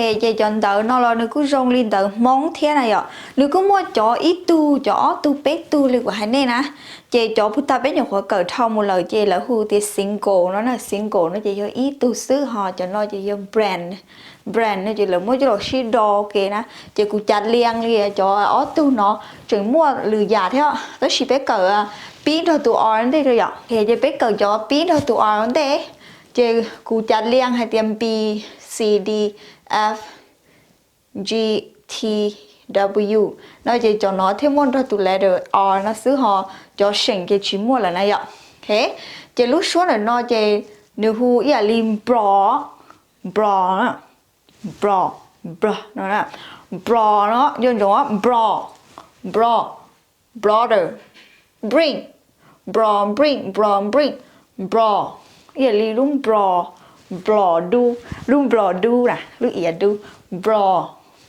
Ces cov ntawv no los nws kuj zoo li ntawv Hmoob thiab na yom. Nws kuj muaj cov ib tug, cov ob tug, peb tug li kuv hais nej na. Ces cov puag ta peb nyuam qhuav kawm dhau mus lawm ces lawv hu tias single no na, single no ces yog ib tug xwb, ho cov no ces yog brand. Brand no ces lawv muab coj los sib do ke na. Ces kuv cav lias li cov ob tug no tseem muaj lwm yam thiab, tab sis peb kawm pib nrog tus R ntej rau yom. Ces peb kawm cov pib nrog tus R ntej. Ces kuv cav lias hais tias B, C, D, F, G, T, W no ces cov no thiaj muaj nrog tus letter R no xwb, ho cov seem ces tsis muaj lawm na yom. Ces lub suab ntawm no ces nws hu ib yam li bro, bro, bro, bro no, bro no, nco ntsoov, bro, bro, brother, bring, bro, bring, bro, bring, bro, ib yam li lub nplos, nplos dub, lub nplos dub na, lub iav dub, bro,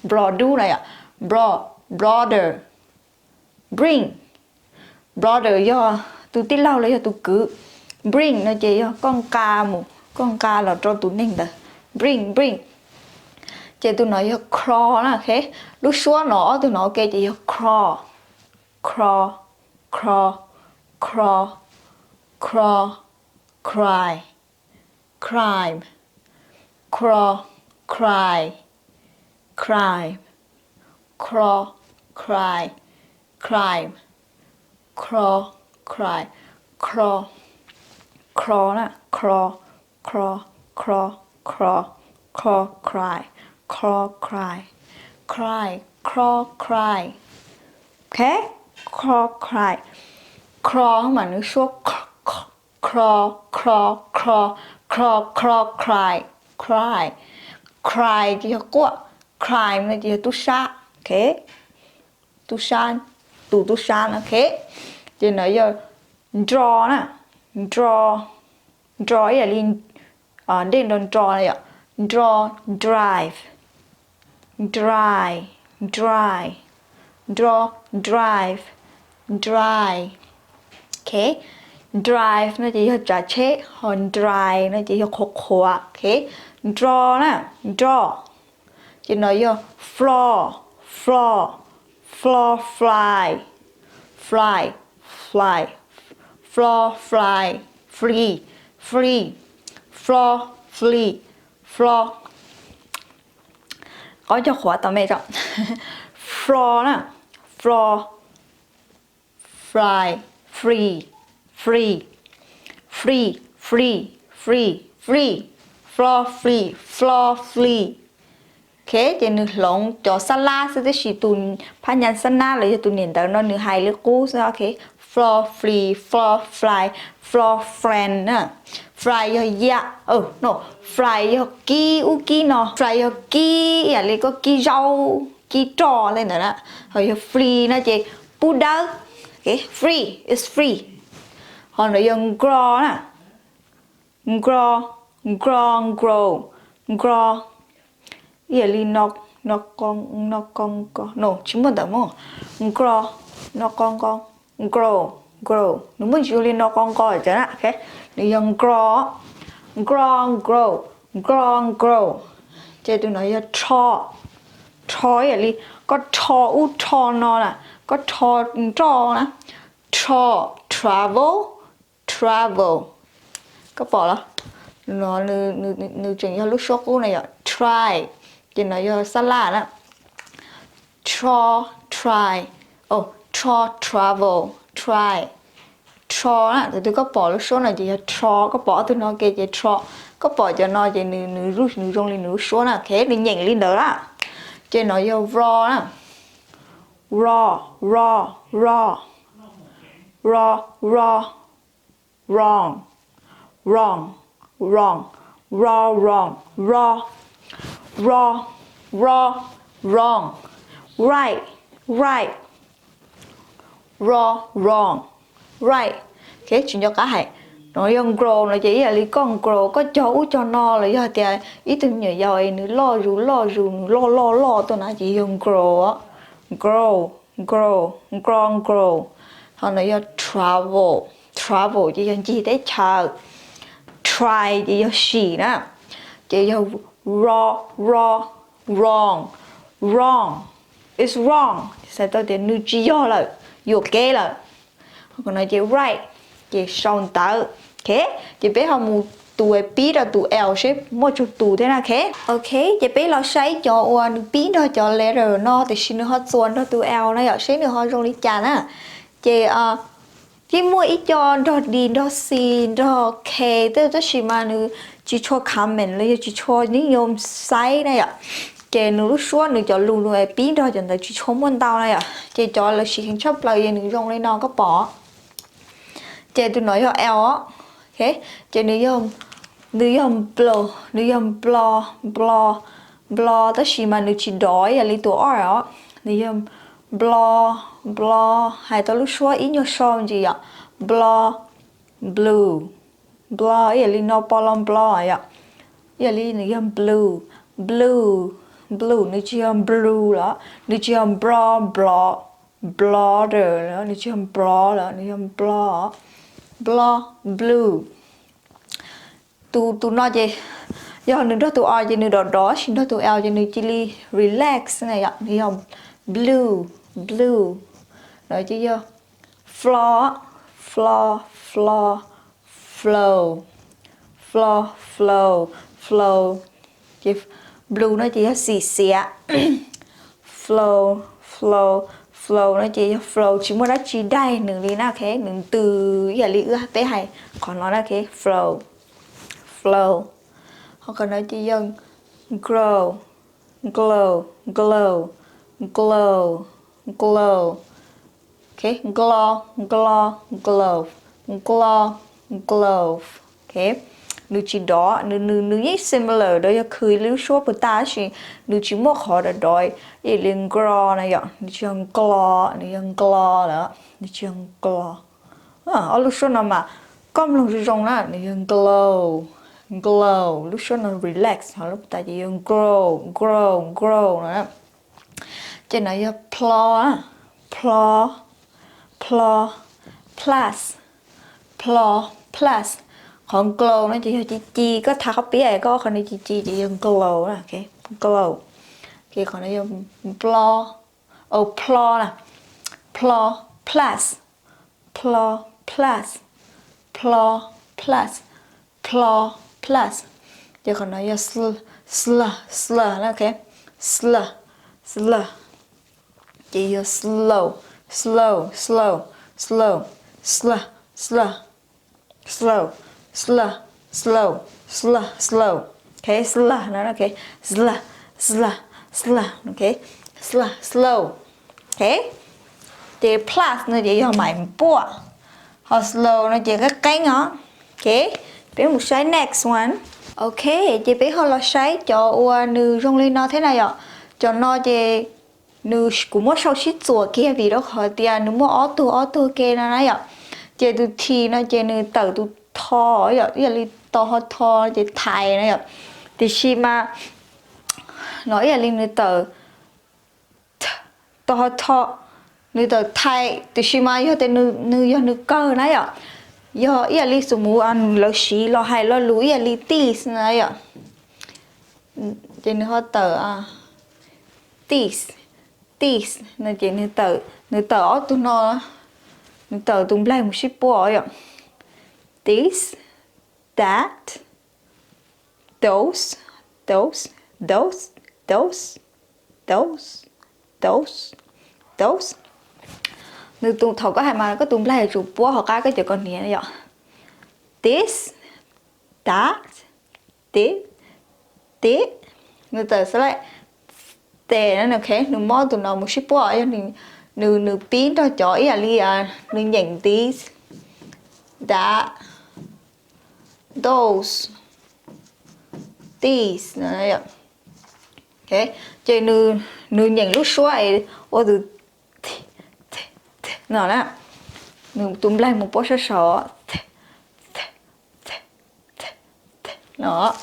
nplos dub na yom, bro, brother, bring, brother yog tus tij laug los yog tus kwv, bring no ces yog koj nqa mus, koj nqa los rau tus neeg ntawd, bring, bring. Ces tus no yog crawl na, ok. Lub suab no ob tug no ua ke ces yog crawl, crawl, crawl, crawl, crawl, cry, crime, crawl, cry, crime, crawl, cry, crime, crawl, cry, crawl, crawl na, crawl, crawl, crawl, crawl, crawl, cry, crawl, cry, cry, crawl, cry, ok. Crawl, cry, crawl mas nws suab crawl, crawl, crawl, crawl, crawl, cry, cry, cry ces yog quaj, crime no ces yog tub sab, ok. Tub sab, tus tub sab no, ok. Ces no yog draw na, draw, draw ib yam li dej nro nro na yom, draw, drive, drive, drive, draw, drive, drive, ok. Drive no ces yog tsav tsheb, ho drive no ces yog qhuav qhuav, ok. Draw na, draw. Ces no yog flaw, flaw, flaw, fly, fly, fly, flaw, fly, flee, flee, flaw, flee, flaw. Qhov cog qhuav tau me tso. Flaw na, flaw, fly, free, free, free, free, free, free, flaw, flee, flaw, flee. Ok, ces nws hloov cov xab lab xwb, tab sis tus phab nyas xab nab los yog tus niam ntawv no nws hais li qub xwb, ok. Flaw, flee, flaw, fly, flaw, friend na. Fly yog ya, no, fly yog kib ub kib no, fly yog kib ib yam li koj kib zaub, kib roj li ntawd na. Ho yog flee no ces pub dawb, ok, free, it's free. Ho no yog grow na, grow, grow, grow, grow, ib yam li no, no, no, no, tsis muaj ntawv Hmoob, grow, no, no, grow, grow, nws muaj ntsis zoo li no, no, no, cov na, ok. Nws yog grow, grow, grow, grow, grow. Ces tus no yog rho, rho ib yam li koj rho ub rho no na, koj rho nroj na. Rho, travel, travel. Koj pom los? No nws tseem yog lub suab qub na yom, try. Ces no yog xab laj na. Tro, try. Tro, travel, try. Tro na, thaum twg koj pom lub suab no ces yog tro, koj pom ob tug no ke ces tro, koj pom cov no ces nws, nws zoo li nws lub suab na, ok, nws nyeem li ntawd na. Ces no yog ro na. Ro, ro, ro. Ro, ro. Wrong, wrong, wrong. Ro, wrong, ro. Ro, ro, wrong. Right, right. Ro, wrong, right. Ok, tsis nco qab hais. No yog grow no ces ib yam li koj grow, koj cog ub cog no los yog tias ib tug me nyuam yaus es nws loj zus loj zus, nws loj loj loj tuaj na ces yog grow. Grow, grow, grow, grow. Ho no yog travel, travel ces yog ncig teb chaws. Try ces yog sim na. Ces yog ro, ro, Wrong, wrong, it's wrong, txhais tau tias nws tsis yog lawm, yuam kev lawm. Qhov no ces right, ces sau ntawv. Ok, ces peb ho mus tus pib rau tus L seb muaj tsawg tus thiab na. Ok, ok, ces peb los saib cov uas nws pib nrog cov letter no tiam sis nws ho txuas nrog tus L na yom, seb nws ho zoo li cas na. Ces yeej muaj ib co nrog D nrog C nrog K, tab sis mas nws tsis tshua common los yog tsis tshua nib yom saib na yom. Ces nws lub suab nws cov lus nws pib nrog cov ntawd tsis tshua muaj ntau na yom. Ces cov lawv siv heev tshaj plaws ces nws zoo li no koj pom. Ces tus no yog L, ok, ces nws yog, nws yog nplo, nws yog nplo, nplo, nplo tab sis mas nws tsis dov ib yam li tus R os. Nws yog nplo, nplo, hais tau lub suab ib nyuag so me ntsis yom. Nplo, blue, nplo ib yam li no, po lo nplo yom. Ib yam li nws yog blue, blue, blue, nws tsis yog blue los, nws tsis yog nplo, nplo, blotter los, nws tsis yog nplo los, nws yog nplo, nplo, blue. Tus, tus no ces yog nws nrog tus R ces nws dov dov, tab sis nrog tus L ces nws cia li relax na yom, nws yog blue, blue. No ces yog flo, flo, flo, flow, flo, flow, flow. Ces blue no ces yog xim xiav. Flow, flow, flow no ces yog flow tsis muaj dab tsi daig nws li na, ok, nws ntws ib yam li wb peb hais qhov no na, ok, flow, flow. Ho qhov no ces yog grow, glow, glow, glow, glow. Ok, nglo, nglo, glove, nglo, glove. Ok, nws tsis dov, nws, nws, nws yeej similar rau yog khwv lub suab puag ta tab sis nws tsis muaj qhov dov dov ib yam li nglo na yom, nws tsis yog nglo, nws yog nglo lawm, nws tsis yog nglo. Ob lub suab no mas koj mloog zoo zoo na, nws yog nglo, nglo, lub suab no relax, ho lub puag ta ces yog grow, grow, grow no. Ces no yog plo, plo, plo, plus, plo, plus. Qhov nglo no ces yog ci ci, koj thav qhov piab koj qhov no ci ci ces yog nglo na, ok, nglo. Ok, qhov no yog nplo, oh, plo na, plo, plus, plo, plus, plo, plus, plo, plus. Ces qhov no yog sl, sl, sl na, ok, sl, sl. Ces yog slow, slow, slow, slow, sl, sl, slow, sl, slow, sl, slow. Ok, sl no, ok, sl, sl, sl, ok, sl, slow. Ok, ces plus no ces yog mais puaj, ho slow no ces qeeb qeeb os. Ok, peb mus saib next one. Ok, ces peb ho los saib cov uas nws zoo li no thiab na yom. Cov no ces nws, kuv muab sau sib txuas kiag vim rau qhov tias nws muaj ob tug ob tug ke no na yom. Ces tus T no ces nws tawm tus tho yom, ib yam li to ho tho ces thais na yom. Tiam sis mas no ib yam li nws tawm to ho tho, nws tawm thais, tiam sis mas yog tias nws yog nws kawg na yom, yog ib yam li xus mus lawv siv los hais lo lus ib yam li this na yom, ces nws ho tawm this, this no ces nws tawm, nws tawm ob tug no, nws tawm tus nplaig mus sib puab yom, this, that, those, those, those, those, those, those, those. Nws tus, thaum koj hais mas koj tus nplaig yuav tsum puab hauv qab koj cov koj hniav yom. This, that, this, this. Nws tawm xab laim tes na, ok, nws muab tus no mus sib puab, yog nws, nws pib nrog cov ib yam li nws nyeem this, that, those, these. Ces nws nyeem lub suab es ua tus no na, nws tus nplaig mus puab sab saud no.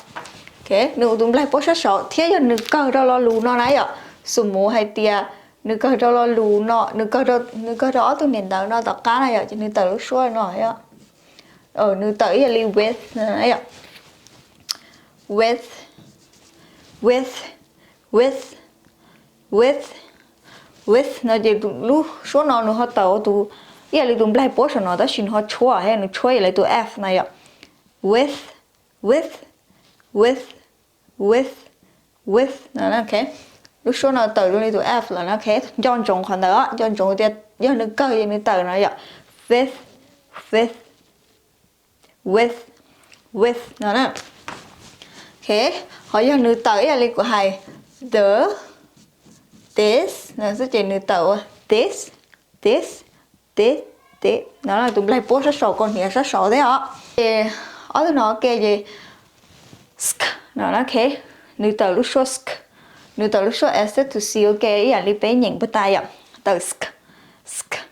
Nws tus nplaig puab sab saud thiab yog nws kawg rau lo lus no na yom. Xus mus hais tias nws kawg rau lo lus no, nws kawg, nws kawg rau ob tug niam ntawv no tom qab na yom, ces nws tawm lub suab no yom. Nws tawm ib yam li with, with, with, With, with, with no ces lub suab no nws ho tawm ua tus, ib yam li tus nplaig puab saum no tab sis nws ho tshuab thiab, nws tshuab ib yam li tus F no yom. With, with, with, with, with no, ok. Lub suab no tawm zoo li tus F lawm no, ok. Nco ntsoov qhov ntawd, nco ntsoov tias yog nws kawg ces nws tawm no yom. With, with, with, with no na. Ok, ho yog nws tawm ib yam li kuv hais, the, this no xwb ces nws tawm ua this, this, this, this no, tus nplaig puab sab saud, kaus hniav sab saud thiab os. Ces ob tug no ua ke ces sk no, ok. Nws tawm lub suab sk, nws tawm lub suab s thiab tus c ua ke ib yam li peb nyeem puag ta yom. Tawm sk, sk,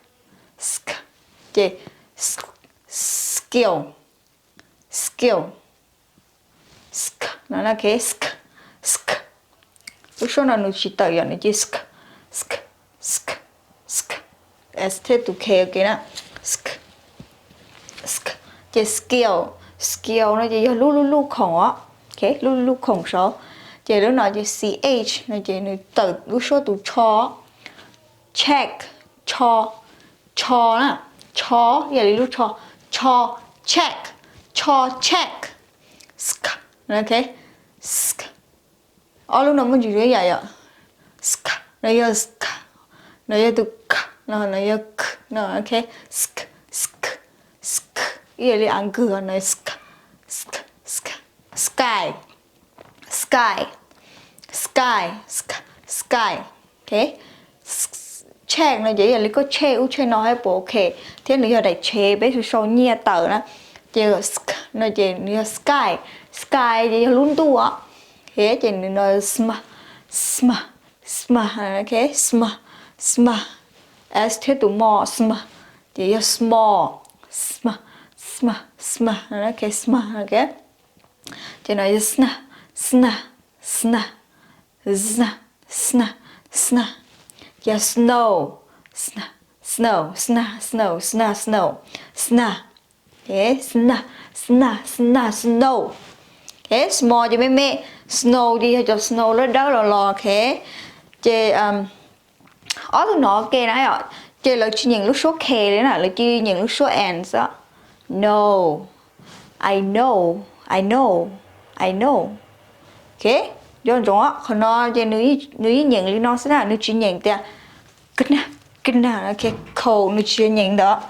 sk, ces skill, skill, sk no, ok, sk, sk. Lub suab no nws tsis tawm yom, nws cia li sk, sk, sk, sk, s thiab tus k ua ke na, sk, sk. Ces skill, skill no ces yog lub lub lub khoom os, ok, lub lub lub khoom saud. Ces lub no ces ch no ces nws tawm lub suab tus tsho, check, tsho, tsho na, tsho, ib yam li lub tsho, tsho, check, tsho, check, sk, ok, sk. Ob lub no muaj ntsis zoo ib yam yom. Sk no yog sk, no yog tus k, no no yog k no, ok. Sk, sk, sk, ib yam li a nkws no, sk, sk, sk, sky, sky, sky, sk, sky, ok. Check no ces ib yam li koj check ub check no thiab puas ok, thiab nws yog daim tsheb peb sau sau nyiaj tawm na. Ces sk no ces nws yog sky, sky ces yog lub ntuj os. Ok, ces nws no sma, sma, sma, ok, sma, sma, s thiab tus mo, sma, ces yog small, sma, sma, sma, ok, sma, ok. Ces no yog sna, sna, sna, sna, sna, sna, yog snow, sna, snow, sna, snow, sna, snow, sna, sna, sna, sna, snow. Ok, small ces me me, snow ces yog cov snow dawb dawb los los, ok. Ces ob tug no ua ke na yom, ces lawv tsis nyeem lub suab k li na, lawv cia li nyeem lub suab n xwb. Know, I know, I know, I know. Ok, nco ntsoov qhov no ces nws yeej nyeem li no xwb na, nws tsis nyeem tias kna, kna, ok, cold, nws tsis nyeem ntawd.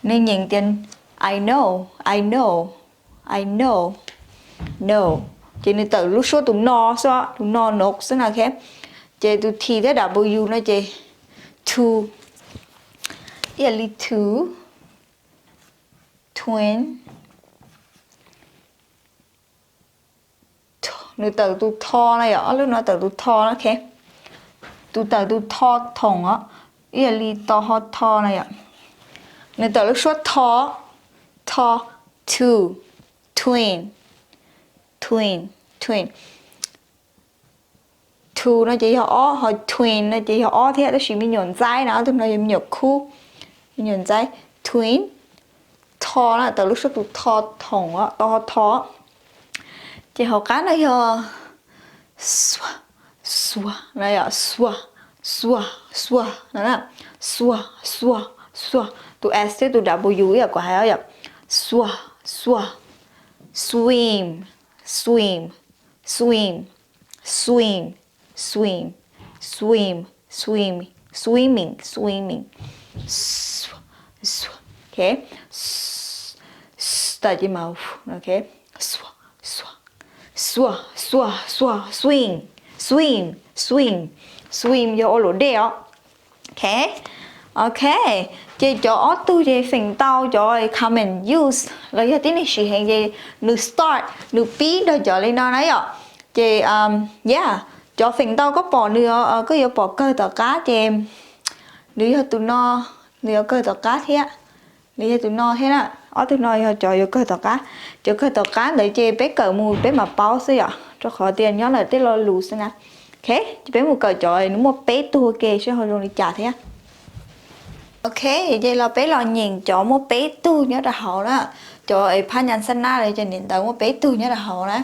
Nws nyeem tias I know, I know, I know, know. Ces nws tawm lub suab tus no xwb, tus no no xwb na, ok. Ces tus t thiab w no ces two, ib yam li two, twin, nws tawm tus tho na yom, ob lub no tawm tus tho na, ok. Tus tawm tus tho thoom os, ib yam li to ho tho na yom. Nws tawm lub suab tho, tho, two, twin, twin, twin. Two no ces yog ob, ho twin no ces yog ob thiab, tab sis me nyuam ntxaib na, ob tug no yog me nyuam khub, me nyuam ntxaib. Twin, tho na, tawm lub suab tus tho thoom, to ho tho. Ces hauv qab no yog xua, xua no yom, xua, xua, xua no na, xua, xua, xua. Tus s thiab tus w ib yam kuv hais yom, xua, xua, swim, swim, swim, swim, swim, swim, swim, swimming, swimming. Ok, s, s, tawm ces mas, ok, xua, xua, xua, xua, xua, swim, swim, swim, swim yog ua luam dej os. Ok, ok, ces cov ob tug ces feem ntau cov common use los yog tib neeg siv heev ces nws start, nws pib nrog cov li no na yom. Ces, yeah, cov feem ntau koj pom nws, koj yuav pom kawg tom qab ces nws yog tus no, nws yuav kawg tom qab thiab. Nws yog tus no thiab na, ob tug no yog cov yuav kawg tom qab. Cov kawg tom qab ntawd ces peb kawm mus peb mam paub xwb yom, rau qhov tias nyob ntawm tej lo lus xwb na. Ok, ces peb mus kawm cov nws muaj peb tug ua ke seb ho zoo li cas thiab. Ok, ces los peb los nyeem cov muaj peb tug nyob rau hauv na. Cov phab nyas xab nab los cov niam ntawv muaj peb tug nyob rau hauv na.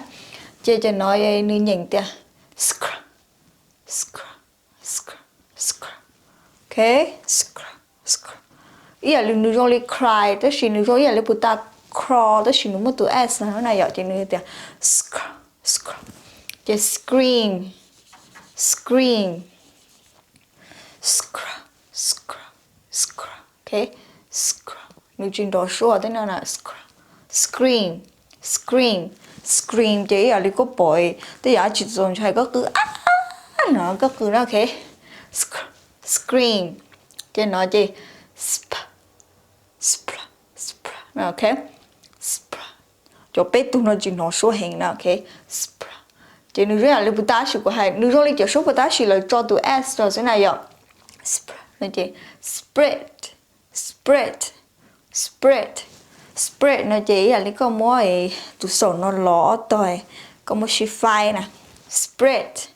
Ces cov no nws nyeem tias scr, Scr, scr. Ib yam li nws zoo li cry tab sis nws zoo ib yam li puag ta crawl tab sis nws muaj tus s no na yom, ces nws tias scr, scr. Ces scream, scream, scr, scr, scr, ok, scr. Nws tsis nrov suab tej no na, scr, scream, scream, scream ces ib yam li koj pom tej yam tsis txaus ntshai koj qw a, no koj qw na, ok, scr, scream. Ces no ces sp, sp, sp, ok, sp. Cov peb tug no tsis hnov suab heev na, ok, sp. Ces nws zoo yam li puag ta sis kuv hais nws zoo li cov suab puag ta sis lawv tso tus s rau xwb na yom. Sp, no ces spread, spread, spread. Spread no ces ib yam li koj muab tus xaum no los ob tog, koj muab sib faib na, spread.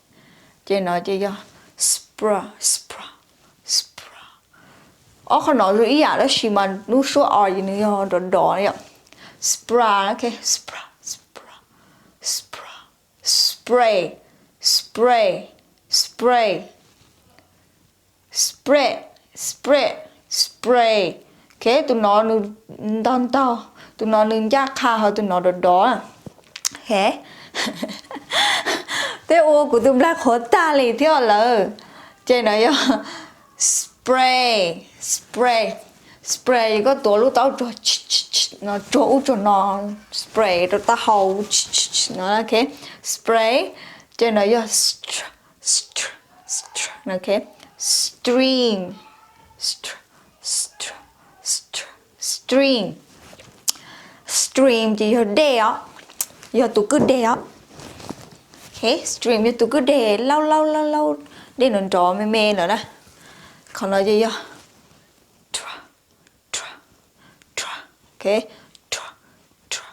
Ces no ces yog spr, spr, spr. Ob qhov no zoo ib yam tab sis mas lub suab r ces nws yog nrov nrov yom. Spr, ok, spr, spr, spr, spray, spray, spray, spread, spread, spray. Ok, tus no nws ntog ntog, tus no nws ncaj qha, ho tus no nrov nrov. Ok, tej ua kuv tus nplaig qhuav tag li thiab lawm. Ces no yog spray, spray, spray, koj tuav lub taub rog no tsuag ub tsuag no, spray rau taub hau no, ok, spray. Ces no yog str, str, str, ok, stream, str, str, str, stream. Stream ces yog dej os, yog tus kwj deg os. Ok, stream yog tus kwj deg laub laub laub laub, dej nrov nrov me me ntawd na. Qhov no ces yog tr, tr, tr, ok, tr, tr,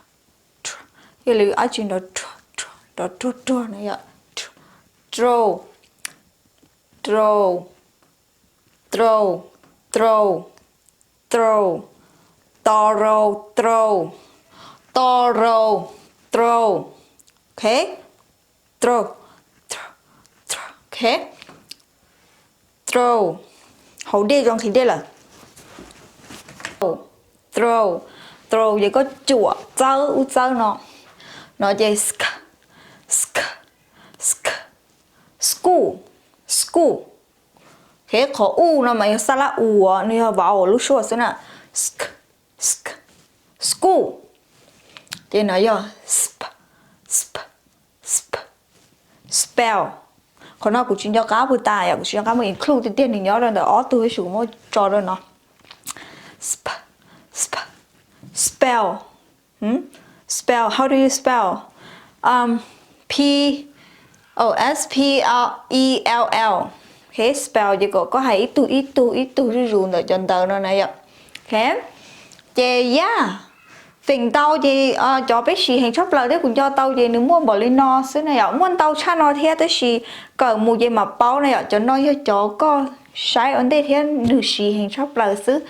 tr, yog li dab tsi nrov rog rog, nrov rog rog no yog tr, tro, tro, tro, tro, tro, to rau, tro, to rau, tro, ok, tro, tro, tro, ok, tro, haus dej zoo nqhis dej lawm. Tro, tro, ces koj cuam txawb ub txawb no, no ces sk, sk, sk, school, school. Ok, qhov u no mas yog xab lab u, nws yog vowel lub suab xwb na. Sk, sk, school. Ces no yog sp, sp, sp, spell. Qhov no kuv tsis nco qab puag ta yom, kuv tsis nco qab mus include tiag tiag nws nyob rau ntawm ob tug tab sis kuv muab tso rau no. Sp, sp, spell. Spell, how do you spell? Um, P, oh, S P E L L. Ok, spell ces kom koj hais ib tug ib tug ib tug zuj zus ntawm cov ntawv no na yom. Ok, ces yog feem ntau ces cov peb siv heev tshaj plaws thiab kuv nco tau ces nws muaj npaum li no xwb na yom, muaj ntau tshaj no thiab tab sis kawm mus ces mam paub na yom. Cov no yog cov koj saib ua ntej thiab nws siv heev tshaj plaws xwb.